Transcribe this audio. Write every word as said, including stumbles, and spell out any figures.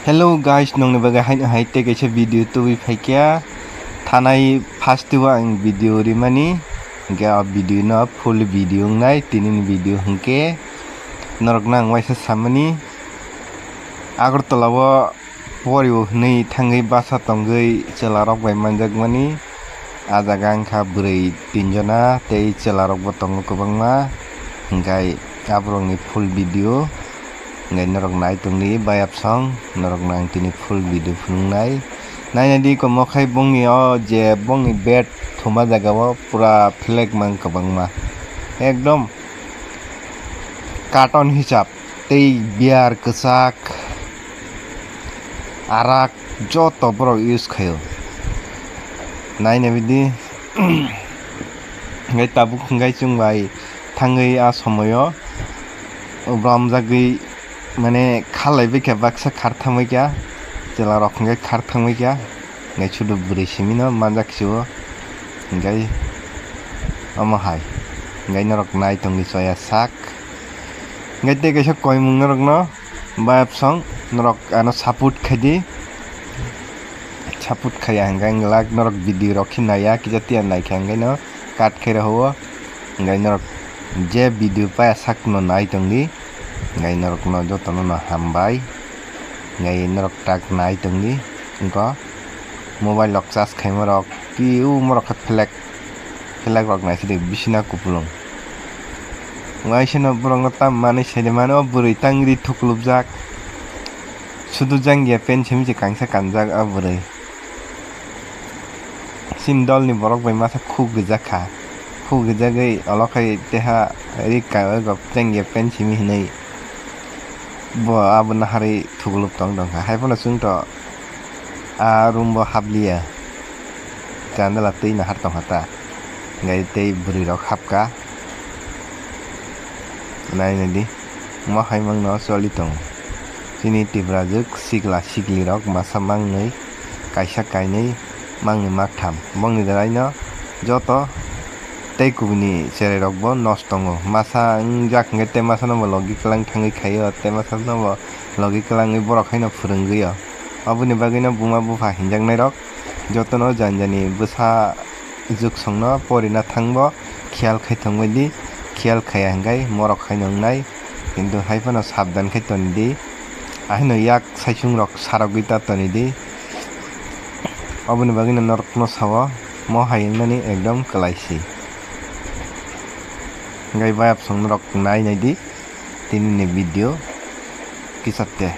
Hello guys, nongni bagwi haino hai tei kaisa video tubui phaikha. Thanai first o ang video rimani, hingke o video no full video wngnai, tinini video hingke norokno ang waisa samani. Agartala o porio hwnwi thangwi basa tongwi chwla rok bai manjakmani. Ah jaga wngkha bwrwi tinjona tei chwlarokbo tongo kwbangma, hingkhai aborokni full video hingkhai norok nai tongdi, bayap song norokno ang tini full video phunuknai. Nainadi komo khai bongni o je bongni bed thuma jaga o pura phlek mang kwbangma, ekdom carton hisab. Tei beer kwchak, arak joto borok use khaio. Naina bidi, hingkhai tabuk hingkhai chwng bai thangwi a somoio bwlamjagwi, mane, khalaibaikha, baksa khar thangbaikha, chwlarok hingkhai khar thangbaikha. Hingkhai sudu bwrwi simino manjak khe o. Hingkhai omo hai. Hingkhai norok nai tongdi choya sak. Hingkhai tei kaisa koimung norokno bayap song norok ano support khaidi. Support khaiya hingkhai glak norok video rok khe naiya, kisa tiya naikha hingkhai no cut khai rw o. Hingkhai norok je video paya sakno nai tongdi. Hingkhai norokno jotono no hambai. Hingkhai norok tak nai tongdi. Wngkha mobile rok charge khaima rok, twi o morok khe flag, flag rok naisidi bisina kupulung. Waisano borokno tam manwi saide mano, o bwrwi tangri thuklupjak. Sudu jangya pen simi se kangsa kanjak o bwrwi. Chini dolni borok bai masa khuk rijak kha. Khuk rijagwi olo khai teha ri ka-, jangya pen simi hinwi bo abo naharwi thugulup tong tongkha. Haiphano chwngto a room bo habliya. Chandala twi nahar tongkha ta. Hingkhai tei bwrwi rok hapkha. Nainadi, mo hai mangno choli tongo. Chini Tiprajwk sikla siklirok masa mangnwi, kaisa kainwi, mangni maktham. Bongni deraino joto tei kubuni cherairokbo nosto wngo. Masa wngjak hwnkhe tei masanobo logi kwlang thangwi khaio, tei masanobo logi kwlangwi borok haino phwrwngwi o. Oboni bagwino buma bupha hinjaknairok jotono jani jani bwsa juksongno porina thangbo khiyal khai thangbaidi, khiyal khaiya hwnkhe morok haino wngnai. Kintu hai phano sabdan khe tonidi. Ahino yak saichung rok sarogwi ta tonidi. Oboni bagwino norokno sao, mo hai wngnani ekdom kwlaisi. Hwnkhe bayap song norok nai naidi tinini video kisa te.